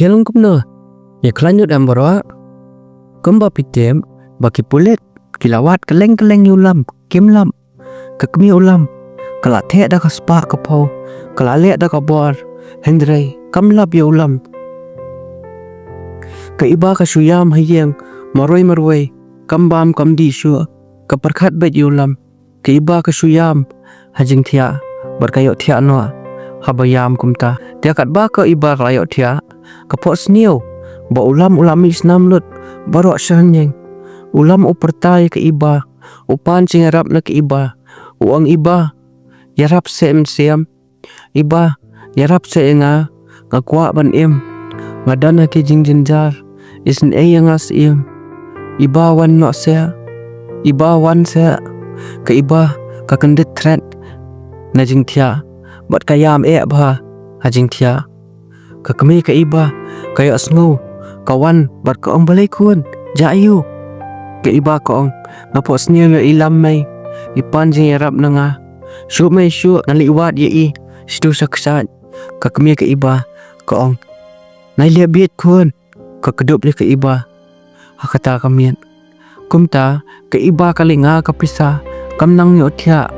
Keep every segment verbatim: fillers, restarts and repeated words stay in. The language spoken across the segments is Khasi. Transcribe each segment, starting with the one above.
Ïa long kumno? Ïa khlaiñ lut em baroh? Kumba phi tip ba ki pulit ki la wad kylleng kylleng ïa u Lam, kim lap. Ka kmie u Lam ka la theh da ka spah ka phew, ka la leh da ka bor, hynrei kam lap ïa u Lam. Ka Iba ka shu ïam ha ïing marwei marwei, kam bam kam dih shuh, ka pyrkhat beit ïa u Lam. Ka Iba ka shu ïam ha jingthiah bad ka ïohthiah noh haba ïam kumta. Te katba ka Iba ka la ïohthiah, ka phohsniew ba u Lam u la mih snam lut baroh shi rynïeng. U Lam u pyrta ïa ka Iba, u pan jingïarap na ka Iba, u ong, "Iba, ïarap seh mynsiem. Iba, ïarap seh ïa nga, nga kwah ban im. Nga don ha ki jingjynjar, isynei ïa nga siem. Iba, wan noh seh. Iba, wan seh." Ka Iba ka kyndit thret na jingthiah bad ka ïam eh bha ha jingthiah. Ka kmie ka Iba ka ïohsngew, ka wan bad ka ong, "Balei khun, jah aiu?" Ka Iba ka ong, "Nga phohsniew ïa i Lam mei, i pan jingïarap na nga. Shuh mei shuh, nga leit wad ïa i shatu sha kshaid." Ka kmie ka Iba ka ong, "Nai leh bieit khun." Ka kdup ïa ka Iba ha kata ka miet. Kumta ka Iba ka leit nga ka pisa, kam nang ïohthiah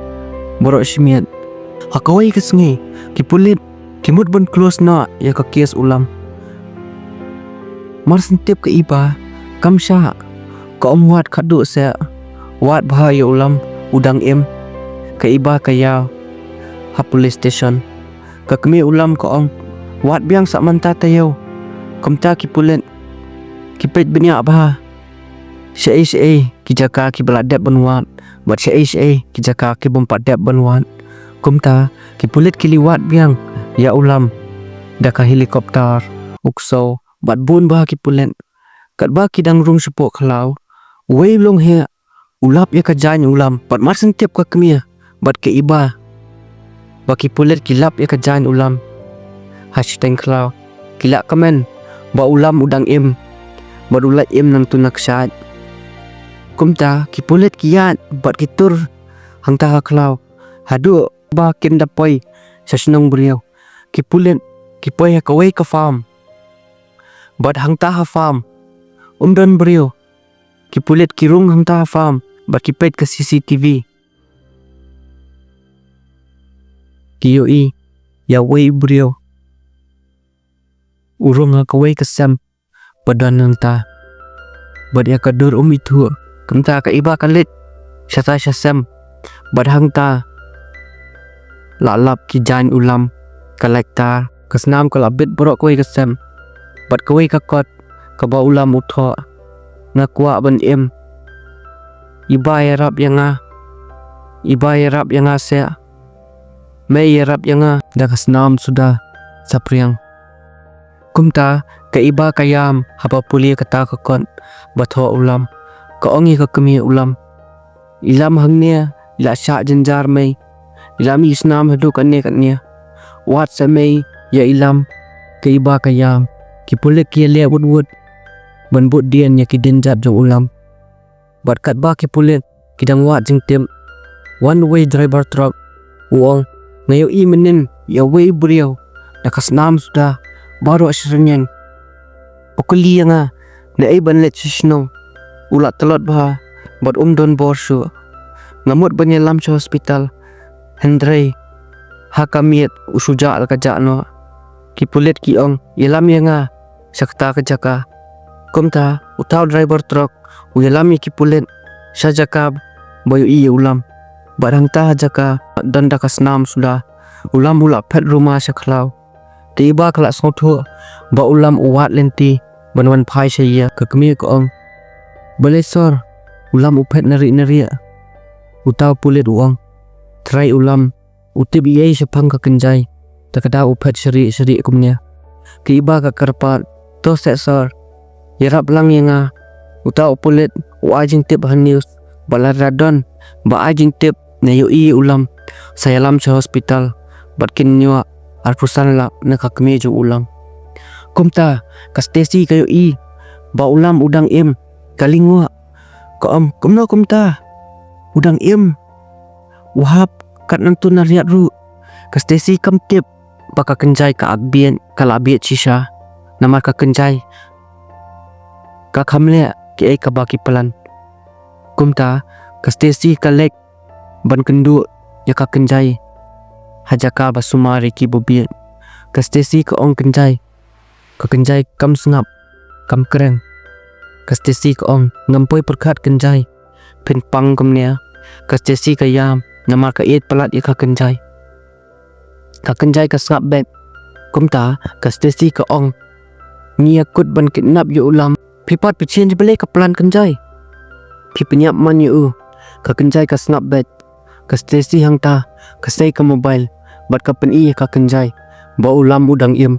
baroh shi miet. Ha kawei ka sngi ki pulit ki mut ban close noh ïa ka case u Lam. Mar shen tip ka Iba kam shah, ka ong, "Wad khatduh seh, wad bha ïa u Lam, u dang im." Ka Iba ka ïaw ha police station. Ka kmie u Lam ka ong, "Wad biang sa mynta taïew." Kumta ki pulit ki peit bniah bha shaei shaei ki jaka kiba la dep ban wad bad shaei shaei ki jaka ki bym pat dep ban wad. Kumta ki pulit ki leit wad biang ïa u Lam da ka helicopter, u ksew bad bun bha ki pulit. Katba ki dang rung shapoh khlaw, uwei u longïing u lap ïa ka jaiñ u Lam bad mar shen tip ka kmie bad ka Iba ba ki pulit ki lap ïa ka jaiñ u Lam. Ha shiteng khlaw ki la kmen ba u Lam u dang im bad u la im nangta na kshaid. Kumta ki pulit ki ïaid bad ki tur hangta ha khlaw haduh ba kin da poi sha shnong briew. Ki pulit ki poi ha kawei ka farm bad hangta ha farm um don briew. Ki pulit ki rung hangta ha farm bad ki peit ka C C T V. Ki ïohi ïa uwei u briew u rung ha kawei ka sem ba don hangta bad ïa ka dur um ithuh. Kumta ka Iba ka leit shatai sha sem bad hangta la lap ki jaiñ u Lam. Ka leit ta, ka snam ka la bit baroh kawei ka sem bad kawei ka kot kaba u Lam u thoh, "Nga kwah ban im. Iba ïarap ïa nga. Iba ïarap ïa nga seh. Mei ïarap ïa nga da ka snam suda sapriang." Kumta ka Iba ka ïam haba pule ïa kata ka kot ba thoh u Lam. Ka ong ïa ka kmie u Lam, "I Lam hangne i la shah jynjar mei. I la mih snam haduh katne katne. Wad seh mei ïa i Lam." Ka Iba ka ïam. Ki pulit ki ïaleh wut wut ban bud dien ïa ki dienjat jong u Lam. Bad katba ki pulit ki dang wad jingtip, wan uwei u driver truck u ong, "Nga ïohi mynnin ïa uwei u briew da ka snam suda baroh shi rynïeng. U kylli ïa nga naei ban leit sha shnong. U la tlot bha bad um don bor shuh. Nga mut ban ïalam sha hospital, hynrei ha ka miet u shu jah la ka jah noh." Ki pulit ki ong, "Ïalam ïa nga sha kata ka jaka." Kumta uta u driver truck u ïalam ïa ki pulit sha jaka ba ïohi ïa u Lam. Bad hangta ha jaka don da ka snam suda, u Lam u la phet ruma sha khlaw. Ka Iba ka la sngewthuh ba u Lam u wad lynti ban wan phai sha ïing. Ka kmie ka ong, "Balei sor, u Lam u phet na rieh na rieh?" Uta u pulit u ong, "Trai u Lam u tip ei ei shaphang ka kynjai, te ka daw u phet sharieh sharieh kumne." Ka Iba ka kyrpad, "To seh sor, ïarap lang ïa nga. Uta u pulit u ai jingtip ha news ba lada don ba ai jingtip ne ïohi ïa u Lam, sa ïalam sha hospital bad kin ñiuh arphew san lak na ka kmie jong u Lam." Kumta ka Stacy ka ïohi ba u Lam u dang im, ka lyngngoh, ka ong, "Kumno kumta? U dang im, u hap kat nangta na riat ruh." Ka Stacy kam tip ba ka kynjai ka ak bieit, ka la bieit shisha. Namar ka Kynjai ka kham leh kiei kaba ki plan. Kumta ka Stacy ka leit ban kynduh ïa ka Kynjai ha jaka ba sumar ïa ki ba bieit. Ka Stacy ka ong, "Kynjai." Ka Kynjai kam sngap, kam kren. Ka Stacy ka ong, "Ngam poi pyrkhat Kynjai, phin pang kumne." Ka Stacy ka ïam namar ka ïeit palat ïa ka Kynjai. Ka Kynjai ka sngap beit. Kumta ka Stacy ka ong, "Ngi ïa kut ban kidnap ïa u Lam. Phi pat phi shem balei ka plan Kynjai? Phi pynïap man ïa u." Ka Kynjai ka sngap beit. Ka Stacy hangta ka sei ka mobile bad ka pyni ïa ka Kynjai ba u Lam u dang im.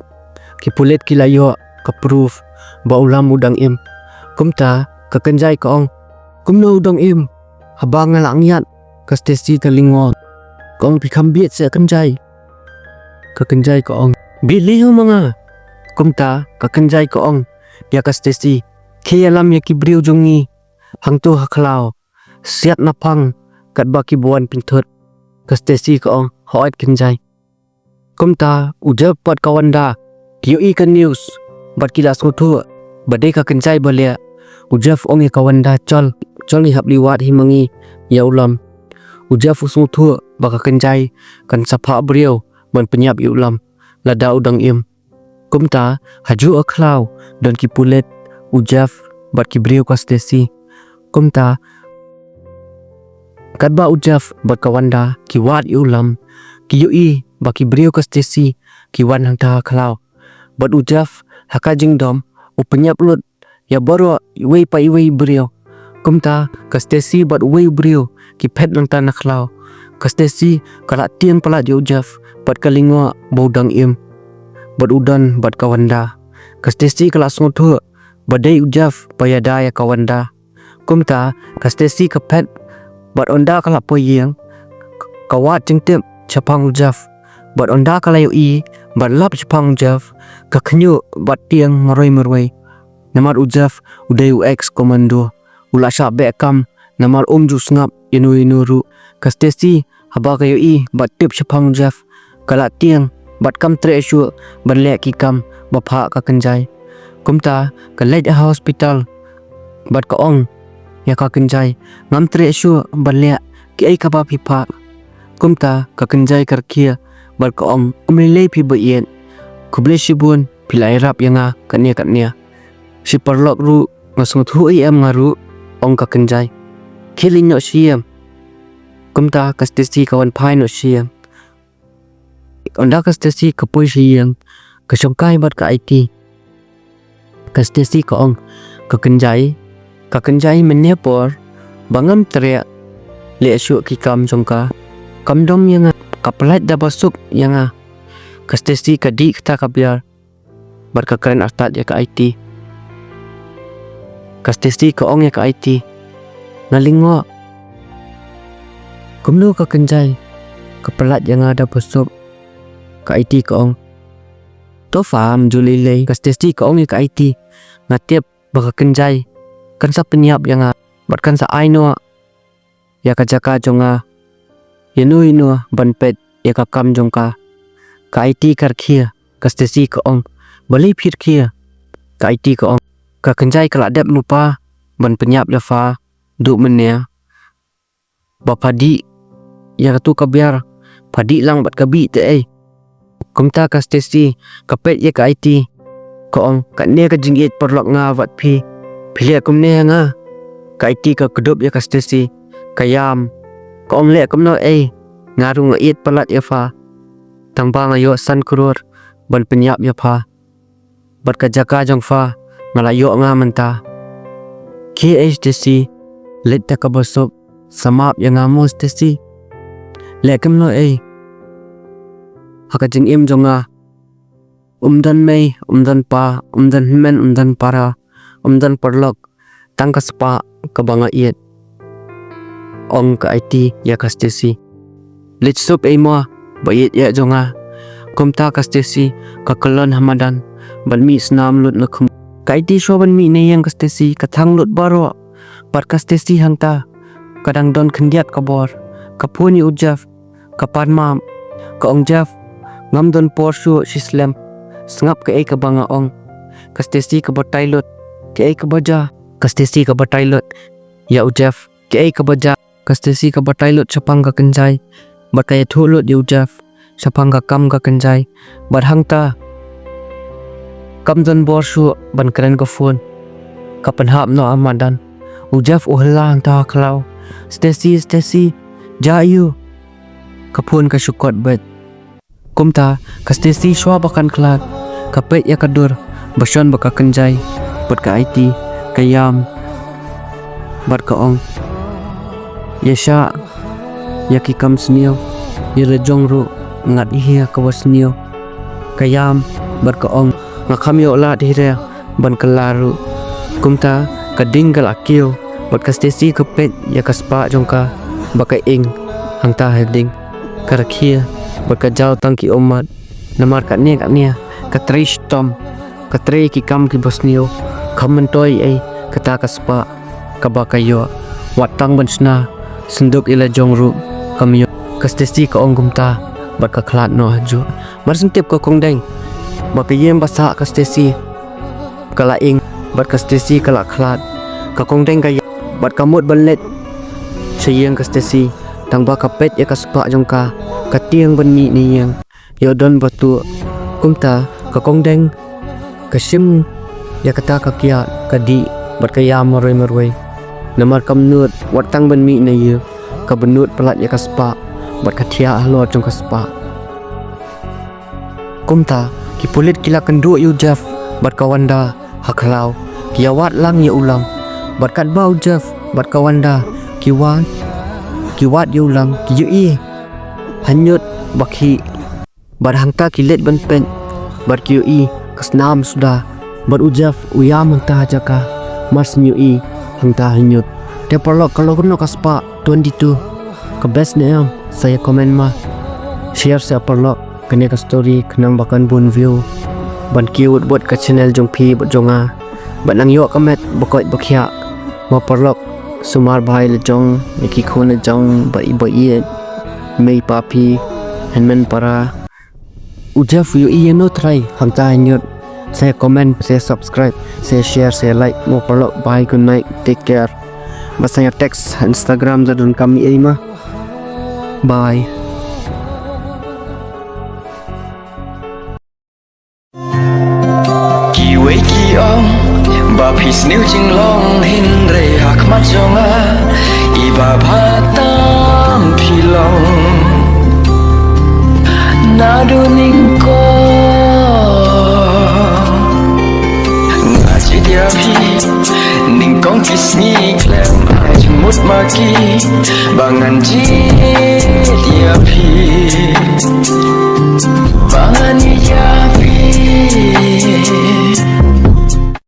Ki pulit ki la ïoh ka proof ba u Lam u dang im. Kumta ka Kynjai ka ong, "Kumno u dang im haba nga la ngiat?" Ka Stacy ka lyngngoh, ka ong, "Phi kham bieit seh Kynjai?" Ka Kynjai ka ong, "Bieit lei ho ma nga." Kumta ka Kynjai ka ong ïa ka Stacy, "Khie ïalam ïa ki briew jong ngi hangto ha khlaw, siat na phang katba ki ba wan pynthut." Ka Stacy ka ong, "Hooid Kynjai." Kumta u Jeff bad ka Wanda ki ïohi ka news bad ki la sngewthuh ba dei ka Kynjai ba leh. U Jeff ong ïa ka Wanda, "Chol, chol ngi hap leit wad hi ma ngi ïa u Lam." U Jeff u sngewthuh ba ka Kynjai kan sa phah briew ban pynïap ïa u Lam lada u dang im. Kumta hajuh ha khlaw don ki pulit, u Jeff bad ki briew ka Stacy. Kumta katba u Jeff bad ka Wanda ki wad ïa u Lam, ki ïohi ba ki briew ka Stacy ki wan hangta ha khlaw. Bad u Jeff ha ka jingdom u pynïap lut ïa baroh iwei pa iwei briew. Kumta ka Stacy bad uwei u briew ki phet nangta na khlaw. Ka Stacy ka la tieng palat ïa u Jeff bad ka lyngngoh ba u dang im bad u don bad ka Wanda. Ka Stacy ka la sngewthuh ba dei u Jeff ba ïada ïa ka Wanda. Kumta ka Stacy ka phet bad ynda ka la poi ïing, ka wad jingtip shaphang u Jeff. Bad ynda ka la ïohi bad lap shaphang u Jeff, ka khñiuh bad tieng marwei marwei. Namar u Jeff u dei u ex commando, u la shah beh kam namar um ju sngap ïano ïano ruh. Ka Stacy haba ka ïohi bad tip shaphang u Jeff, ka la tieng bad kam treh shuh ban leh ki kam ba phah ka Kynjai. Kumta ka leit ha hospital bad ka ong ïa ka Kynjai, "Ngam treh shuh ban leh kiei kaba phi phah." Kumta ka Kynjai ka rkhie bad ka ong, "Um lei lei phi ba ïeit. Khublei shibun phi la ïarap ïa nga katne katne. Shi paralok ruh nga sngewthuh ei em nga ruh," ong ka Kynjai. "Khie leit noh sha ïing." Kumta ka Stacy ka wan phai noh sha ïing. Ynda ka Stacy ka poi sha ïing, ka shongkai bad ka Aiti. Ka Stacy ka ong, "Ka Kynjai, ka Kynjai, mynne por ba ngam treh leh shuh ki kam jong ka, kam dom ïa nga, ka pyllait da ba suk ïa nga." Ka Stacy ka dih kata ka biar bad ka kren artat ïa ka Aiti. Ka Stacy ka ong ïa ka Aiti, "Nga lyngngoh. Kumno ka Kynjai ka pyllait ïa nga da ba suk?" Ka Aiti ka ong, "To pham ju lei lei." Ka Stacy ka ong ïa ka Aiti, "Nga tip ba ka Kynjai kan sa pynïap ïa nga bad kan sa ai noh ïa ka jaka jong nga ïano ïano ban peit ïa ka kam jong ka." Ka Aiti ka rkhie. Ka Stacy ka ong, "Balei phi rkhie?" Ka Aiti ka ong, "Ka Kynjai ka la dep lypa ban pynïap ïa pha duh mynne. Ba pha dih ïa katu ka biar, pha dih lang bad ka bih te ei." Kumta ka Stacy ka peit ïa ka Aiti, ka ong, "Katne ka jingïeit paralok nga bad phi, phi leh kumne ïa nga?" Ka Aiti ka kdup ïa ka Stacy, ka ïam, ka ong, "Leh kumno ei, nga ruh nga ïeit palat ïa pha. Tang ba nga ïoh san klur ban pynïap ïa pha bad ka jaka jong pha nga la ïoh nga mynta. Khie ei Stacy, leit da kaba suk, sa map ïa nga mo Stacy. Leh kumno ei, ha ka jingim jong nga um don mei, um don pa, um don hynmen, um don para, um don paralok, tang ka spah kaba nga ïeit," ong ka Aiti ïa ka Stacy. "Leit suk ei mo, ba ïeit ïa jong nga." Kumta ka Stacy ka kyllon ha madan bad mih snam lut na khum. Ka Aiti shuwa ban mih na ïing ka Stacy ka thang lut baroh. Bad ka Stacy hangta ka dang don khyndiat ka bor. Ka phone ïa u Jeff, ka pan map, ka ong, "Jeff, ngam don por shuh shi slem. Sngap kaei kaba nga ong. Ka Stacy ka batai lut. Kaei kaba jia? Ka Stacy ka batai lut ïa u Jeff. Kaei kaba jia? Ka Stacy ka batai lut shaphang ka kynjai bad ka ïathuh lut ïa u Jeff shaphang ka kam ka kynjai. Bad hangta kam don bor shuh ban kren ka phone. Ka pynhap noh ha madan. U Jeff u hla hangta ha khlaw. "Stacy, Stacy, jia aiu?" Ka phone ka shu kot beit. Kumta ka Stacy shuwa ba kan khlad ka peit ïa ka dur ba shon bad ka kynjai bad ka aiti, ka ïam bad ka ong, "Ïa shah ïa ki kam sniew, ïa la jong ruh ngat hi ïa kaba sniew." Ka ïam bad ka ong, "Nga kham ïoh lad hi re ban kylla ruh." Kumta ka ding ka la kiew bad ka Stacy ka peit ïa ka spah jong ka ba ka ing hangta ha ding. Ka rkhie bad ka jaw tang ki ummat. Namar katne katne ka trei shitom, ka trei ki kam kiba sniew. Kam myntoi ei kata ka spah kaba ka ïoh. Wat tang ban shna synduk ïa la jong ruh kam ïoh. Ka Stacy ka ong kumta bad ka khlad noh ha juh. Mar shen tip ka Kong Deng ba ka ïing ba sah ka Stacy ka la ing bad ka Stacy ka la khlad. Ka Kong Deng ka ïa bad ka mut ban leit sha ïing ka Stacy, tang ba ka peit ïa ka spah jong ka, ka tieng ban mih na ïing. Ïoh don ba tuh. Kumta ka Kong Deng ka shim ïa kata ka kiad, ka dih bad ka ïam marwei marwei. Namar kam nud wat tang ban mih na ïing, ka bynnud palat ïa ka spah bad ka thiah halor jong ka spah. Kumta ki pulit ki la kynduh ïa u Jeff bad ka Wanda ha khlaw. Ki ïa wad lang ïa u lang bad katba u Jeff bad ka Wanda ki wad, ki wad ïa u lang, ki ïohi hynñiewt ba khih. Bad hangta ki leit ban peit bad ki ïohi ka snam suda. Bad u Jeff u ïam hangta ha jaka. Mar shen ïohi hangta hynñiewt. Te paralok, ka long kumno ka spah twenty-two? Ka best ne em? Sa ïa comment ma, share sa paralok kane ka story khnang ba kan bun view ban kiew bad ka channel jong phi bad jong nga. Bad nang ïoh ka met ba koit ba khiah. Ma paralok, sumar bha ïa la jong, ïa ki khun la jong, ba i ba i mei pa phi, hynmen para. U Jeff u ïohi ïa no trai hangta hynñiewt? Sa comment, sa subscribe, sa share, sa like. Mo paralok, bye, good night, take care. Ba sa ïa text Instagram da don kam ei ma. Bye. Kiwei ki ong ba phi sniew jinglong, hynrei ha khmat jong nga i ba bha tam phi long. Naduh nyngkong nga jied ïa phi, nyngkong ki sngi khlem ai jingmut ma ki ba ngan jied ïa phi. Ba ngan ïa